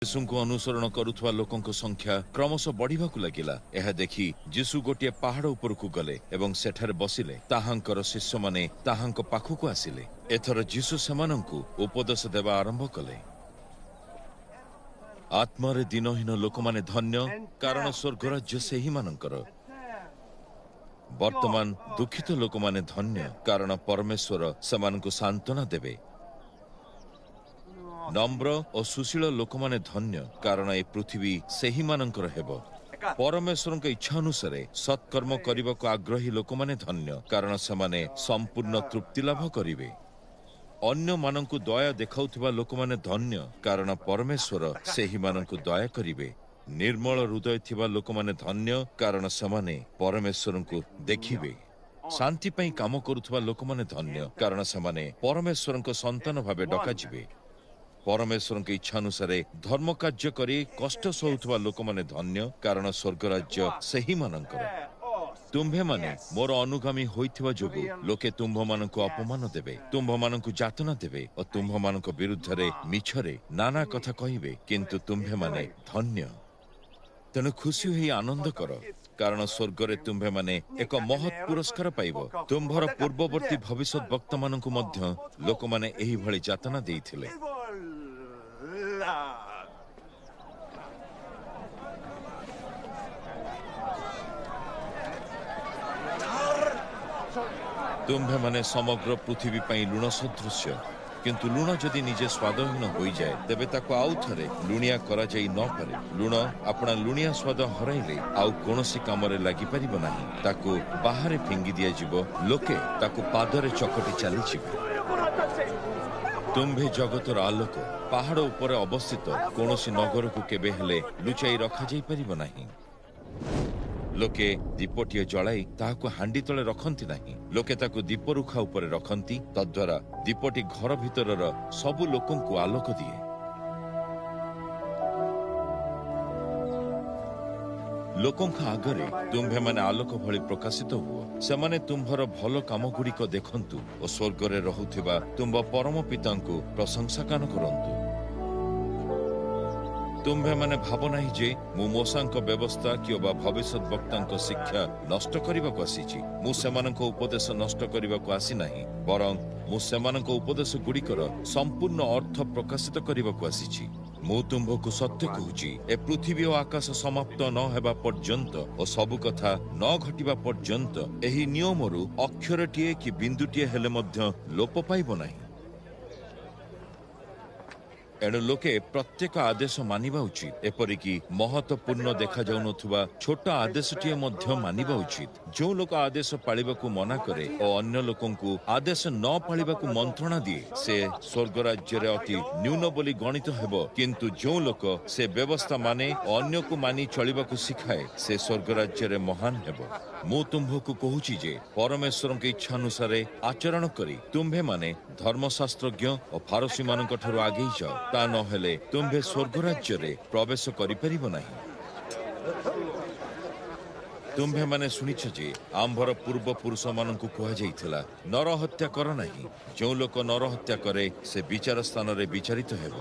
ଯୀଶୁଙ୍କୁ ଅନୁସରଣ କରୁଥିବା ଲୋକଙ୍କ ସଂଖ୍ୟା କ୍ରମଶଃ ବଢ଼ିବାକୁ ଲାଗିଲା। ଏହା ଦେଖି ଯୀଶୁ ଗୋଟିଏ ପାହାଡ଼ ଉପରକୁ ଗଲେ ଏବଂ ସେଠାରେ ବସିଲେ। ତାହାଙ୍କର ଶିଷ୍ୟମାନେ ତାହାଙ୍କ ପାଖକୁ ଆସିଲେ। ଏଥର ଯୀଶୁ ସେମାନଙ୍କୁ ଉପଦେଶ ଦେବା ଆରମ୍ଭ କଲେ। ଆତ୍ମାରେ ଦୀନହୀନ ଲୋକମାନେ ଧନ୍ୟ, କାରଣ ସ୍ୱର୍ଗରାଜ୍ୟ ସେହିମାନଙ୍କର। ବର୍ତ୍ତମାନ ଦୁଃଖିତ ଲୋକମାନେ ଧନ୍ୟ, କାରଣ ପରମେଶ୍ୱର ସେମାନଙ୍କୁ ସାନ୍ତ୍ୱନା ଦେବେ। ନମ୍ର ଓ ସୁଶୀଳ ଲୋକମାନେ ଧନ୍ୟ, କାରଣ ଏ ପୃଥିବୀ ସେହିମାନଙ୍କର ହେବ। ପରମେଶ୍ୱରଙ୍କ ଇଚ୍ଛା ଅନୁସାରେ ସତ୍କର୍ମ କରିବାକୁ ଆଗ୍ରହୀ ଲୋକମାନେ ଧନ୍ୟ, କାରଣ ସେମାନେ ସମ୍ପୂର୍ଣ୍ଣ ତୃପ୍ତି ଲାଭ କରିବେ। ଅନ୍ୟମାନଙ୍କୁ ଦୟା ଦେଖାଉଥିବା ଲୋକମାନେ ଧନ୍ୟ, କାରଣ ପରମେଶ୍ୱର ସେହିମାନଙ୍କୁ ଦୟା କରିବେ। ନିର୍ମଳ ହୃଦୟ ଥିବା ଲୋକମାନେ ଧନ୍ୟ, କାରଣ ସେମାନେ ପରମେଶ୍ୱରଙ୍କୁ ଦେଖିବେ। ଶାନ୍ତି ପାଇଁ କାମ କରୁଥିବା ଲୋକମାନେ ଧନ୍ୟ, କାରଣ ସେମାନେ ପରମେଶ୍ୱରଙ୍କ ସନ୍ତାନ ଭାବେ ଡକାଯିବେ। ପରମେଶ୍ୱରଙ୍କ ଇଚ୍ଛାନୁସାରେ ଧର୍ମ କାର୍ଯ୍ୟ କରି କଷ୍ଟ ସହୁଥିବା ଲୋକମାନେ ଧନ୍ୟ, କାରଣ ସ୍ୱର୍ଗରାଜ୍ୟ ସେହିମାନଙ୍କର। ତୁମ୍ଭେମାନେ ମୋର ଅନୁଗାମୀ ହୋଇଥିବା ଯୋଗୁଁ ଲୋକେ ତୁମ୍ଭମାନଙ୍କୁ ଅପମାନ ଦେବେ, ତୁମ୍ଭମାନଙ୍କୁ ଯାତନା ଦେବେ ଓ ତୁମ୍ଭମାନଙ୍କ ବିରୁଦ୍ଧରେ ମିଛରେ ନାନା କଥା କହିବେ, କିନ୍ତୁ ତୁମ୍ଭେମାନେ ଧନ୍ୟ। ତେଣୁ ଖୁସି ହୋଇ ଆନନ୍ଦ କର, କାରଣ ସ୍ୱର୍ଗରେ ତୁମ୍ଭେମାନେ ଏକ ମହତ୍ ପୁରସ୍କାର ପାଇବ। ତୁମ୍ଭର ପୂର୍ବବର୍ତ୍ତୀ ଭବିଷ୍ୟତ ବକ୍ତାମାନଙ୍କୁ ମଧ୍ୟ ଲୋକମାନେ ଏହିଭଳି ଯାତନା ଦେଇଥିଲେ। ତୁମ୍ଭେମାନେ ସମଗ୍ର ପୃଥିବୀ ପାଇଁ ଲୁଣ ସଦୃଶ୍ୟ, କିନ୍ତୁ ଲୁଣ ଯଦି ନିଜେ ସ୍ୱାଦହୀନ ହୋଇଯାଏ, ତେବେ ତାକୁ ଆଉ ଥରେ ଲୁଣିଆ କରାଯାଇ ନପାରେ। ଲୁଣ ଆପଣା ଲୁଣିଆ ସ୍ୱାଦ ହରାଇଲେ ଆଉ କୌଣସି କାମରେ ଲାଗିପାରିବ ନାହିଁ। ତାକୁ ବାହାରେ ଫିଙ୍ଗି ଦିଆଯିବ, ଲୋକେ ତାକୁ ପାଦରେ ଚକଟି ଚାଲିଯିବେ। ତୁମ୍ଭେ ଜଗତର ଆଲୋକ। ପାହାଡ଼ ଉପରେ ଅବସ୍ଥିତ କୌଣସି ନଗରକୁ କେବେ ହେଲେ ଲୁଚାଇ ରଖାଯାଇପାରିବ ନାହିଁ। ଲୋକେ ଦୀପଟିଏ ଜଳାଇ ତାହାକୁ ହାଣ୍ଡି ତଳେ ରଖନ୍ତି ନାହିଁ। ଲୋକେ ତାକୁ ଦୀପରୁଖା ଉପରେ ରଖନ୍ତି, ତଦ୍ୱାରା ଦୀପଟି ଘର ଭିତରର ସବୁ ଲୋକଙ୍କୁ ଆଲୋକ ଦିଏ। ଲୋକଙ୍କ ଆଗରେ ତୁମ୍ଭେମାନେ ଆଲୋକ ଭଳି ପ୍ରକାଶିତ ହୁଅ। ସେମାନେ ତୁମ୍ଭର ଭଲ କାମଗୁଡ଼ିକ ଦେଖନ୍ତୁ ଓ ସ୍ୱର୍ଗରେ ରହୁଥିବା ତୁମ୍ଭ ପରମ ପିତାଙ୍କୁ ପ୍ରଶଂସା ଗାନ କରନ୍ତୁ। ତୁମ୍ଭେମାନେ ଭାବ ନାହିଁ ଯେ ମୁଁ ମୋଶାଙ୍କ ବ୍ୟବସ୍ଥା କିମ୍ବା ଭବିଷ୍ୟତ ବକ୍ତାଙ୍କ ଶିକ୍ଷା ନଷ୍ଟ କରିବାକୁ ଆସିଛି। ମୁଁ ସେମାନଙ୍କ ଉପଦେଶ ନଷ୍ଟ କରିବାକୁ ଆସିନାହିଁ, ବରଂ ମୁଁ ସେମାନଙ୍କ ଉପଦେଶ ଗୁଡ଼ିକର ସମ୍ପୂର୍ଣ୍ଣ ଅର୍ଥ ପ୍ରକାଶିତ କରିବାକୁ ଆସିଛି। ମୁଁ ତୁମ୍ଭକୁ ସତ୍ୟ କହୁଛି, ଏ ପୃଥିବୀ ଓ ଆକାଶ ସମାପ୍ତ ନ ହେବା ପର୍ଯ୍ୟନ୍ତ ଓ ସବୁ କଥା ନ ଘଟିବା ପର୍ଯ୍ୟନ୍ତ ଏହି ନିୟମରୁ ଅକ୍ଷରଟିଏ କି ବିନ୍ଦୁଟିଏ ହେଲେ ମଧ୍ୟ ଲୋପ ପାଇବ ନାହିଁ। ଏଣୁ ଲୋକେ ପ୍ରତ୍ୟେକ ଆଦେଶ ମାନିବା ଉଚିତ, ଏପରିକି ମହତ୍ୱପୂର୍ଣ୍ଣ ଦେଖାଯାଉନଥିବା ଛୋଟ ଆଦେଶଟିଏ ମଧ୍ୟ ମାନିବା ଉଚିତ। ଯେଉଁ ଲୋକ ଆଦେଶ ପାଳିବାକୁ ମନା କରେ ଓ ଅନ୍ୟ ଲୋକଙ୍କୁ ଆଦେଶ ନ ପାଳିବାକୁ ମନ୍ତ୍ରଣା ଦିଏ, ସେ ସ୍ୱର୍ଗ ରାଜ୍ୟରେ ଅତି ନ୍ୟୁନ ବୋଲି ଗଣିତ ହେବ। କିନ୍ତୁ ଯେଉଁ ଲୋକ ସେ ବ୍ୟବସ୍ଥା ମାନେ ଓ ଅନ୍ୟକୁ ମାନି ଚଳିବାକୁ ଶିଖାଏ, ସେ ସ୍ୱର୍ଗ ରାଜ୍ୟରେ ମହାନ ହେବ। ମୁଁ ତୁମ୍ଭକୁ କହୁଛି ଯେ ପରମେଶ୍ୱରଙ୍କ ଇଚ୍ଛାନୁସାରେ ଆଚରଣ କରି ତୁମ୍ଭେମାନେ ଧର୍ମଶାସ୍ତ୍ରଜ୍ଞ ଓ ଫାରସୀମାନଙ୍କ ଠାରୁ ଆଗେଇ ଯାଅ, ତା ନହେଲେ ତୁମ୍ଭେ ସ୍ୱର୍ଗ ରାଜ୍ୟରେ ପ୍ରବେଶ କରିପାରିବ ନାହିଁ। ତୁମ୍ଭେମାନେ ଶୁଣିଛ ଯେ ଆମ୍ଭର ପୂର୍ବପୁରୁଷମାନଙ୍କୁ କୁହାଯାଇଥିଲା, ନରହତ୍ୟା କର ନାହିଁ। ଯେଉଁ ଲୋକ ନରହତ୍ୟା କରେ ସେ ବିଚାର ସ୍ଥାନରେ ବିଚାରିତ ହେବ।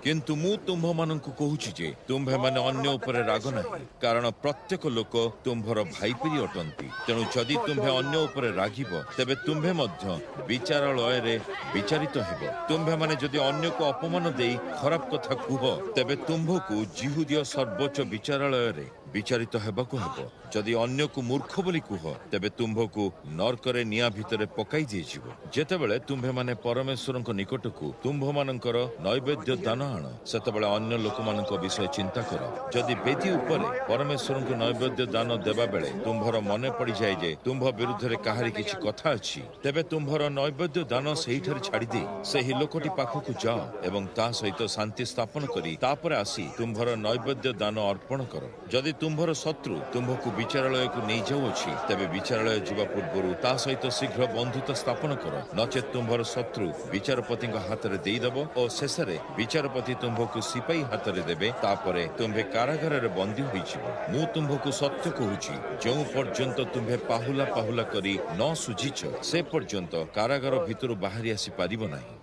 କିନ୍ତୁ ମୁଁ ତୁମ୍ଭମାନଙ୍କୁ କହୁଛି ଯେ ତୁମ୍ଭେମାନେ ଅନ୍ୟ ଉପରେ ରାଗ ନାହିଁ, କାରଣ ପ୍ରତ୍ୟେକ ଲୋକ ତୁମ୍ଭର ଭାଇପରି ଅଟନ୍ତି। ତେଣୁ ଯଦି ତୁମ୍ଭେ ଅନ୍ୟ ଉପରେ ରାଗିବ, ତେବେ ତୁମ୍ଭେ ମଧ୍ୟ ବିଚାରାଳୟରେ ବିଚାରିତ ହେବ। ତୁମ୍ଭେମାନେ ଯଦି ଅନ୍ୟକୁ ଅପମାନ ଦେଇ ଖରାପ କଥା କୁହ, ତେବେ ତୁମ୍ଭକୁ ଯିହୁଦୀୟ ସର୍ବୋଚ୍ଚ ବିଚାରାଳୟରେ ବିଚାରିତ ହେବାକୁ ହେବ। ଯଦି ଅନ୍ୟକୁ ମୂର୍ଖ ବୋଲି କୁହ, ତେବେ ତୁମ୍ଭକୁ ନର୍କରେ ନିଆଁ ଭିତରେ ପକାଇ ଦିଆଯିବ। ଯେତେବେଳେ ତୁମ୍ଭେମାନେ ପରମେଶ୍ୱରଙ୍କ ନିକଟକୁ ତୁମ୍ଭମାନଙ୍କର ନୈବେଦ୍ୟ ଦାନ ଆଣ, ସେତେବେଳେ ଅନ୍ୟ ଲୋକମାନଙ୍କ ବିଷୟ ଚିନ୍ତା କର। ଯଦି ବେଦୀ ଉପରେ ପରମେଶ୍ୱରଙ୍କୁ ନୈବେଦ୍ୟ ଦାନ ଦେବା ବେଳେ ତୁମ୍ଭର ମନେ ପଡ଼ିଯାଏ ଯେ ତୁମ୍ଭ ବିରୁଦ୍ଧରେ କାହାରି କିଛି କଥା ଅଛି, ତେବେ ତୁମ୍ଭର ନୈବେଦ୍ୟ ଦାନ ସେହିଠାରେ ଛାଡ଼ିଦେଇ ସେହି ଲୋକଟି ପାଖକୁ ଯାଅ ଏବଂ ତା ସହିତ ଶାନ୍ତି ସ୍ଥାପନ କରି ତାପରେ ଆସି ତୁମ୍ଭର ନୈବେଦ୍ୟ ଦାନ ଅର୍ପଣ କର। ଯଦି ତୁମ୍ଭର ଶତ୍ରୁ ତୁମ୍ଭକୁ ବିଚାରାଳୟକୁ ନେଇଯାଉଅଛି, ତେବେ ବିଚାରାଳୟ ଯିବା ପୂର୍ବରୁ ତା ସହିତ ଶୀଘ୍ର ବନ୍ଧୁତା ସ୍ଥାପନ କର, ନଚେତ୍ ତୁମ୍ଭର ଶତ୍ରୁ ବିଚାରପତିଙ୍କ ହାତରେ ଦେଇଦେବ ଓ ଶେଷରେ ବିଚାରପତି ତୁମ୍ଭକୁ ସିପାହୀ ହାତରେ ଦେବେ, ତାପରେ ତୁମ୍ଭେ କାରାଗାରରେ ବନ୍ଦୀ ହୋଇଯିବ। ମୁଁ ତୁମ୍ଭକୁ ସତ୍ୟ କହୁଛି, ଯେଉଁ ପର୍ଯ୍ୟନ୍ତ ତୁମ୍ଭେ ପାହୁଲା ପାହୁଲା କରି ନ ସୁଝିଛ, ସେ ପର୍ଯ୍ୟନ୍ତ କାରାଗାର ଭିତରୁ ବାହାରି ଆସିପାରିବ ନାହିଁ।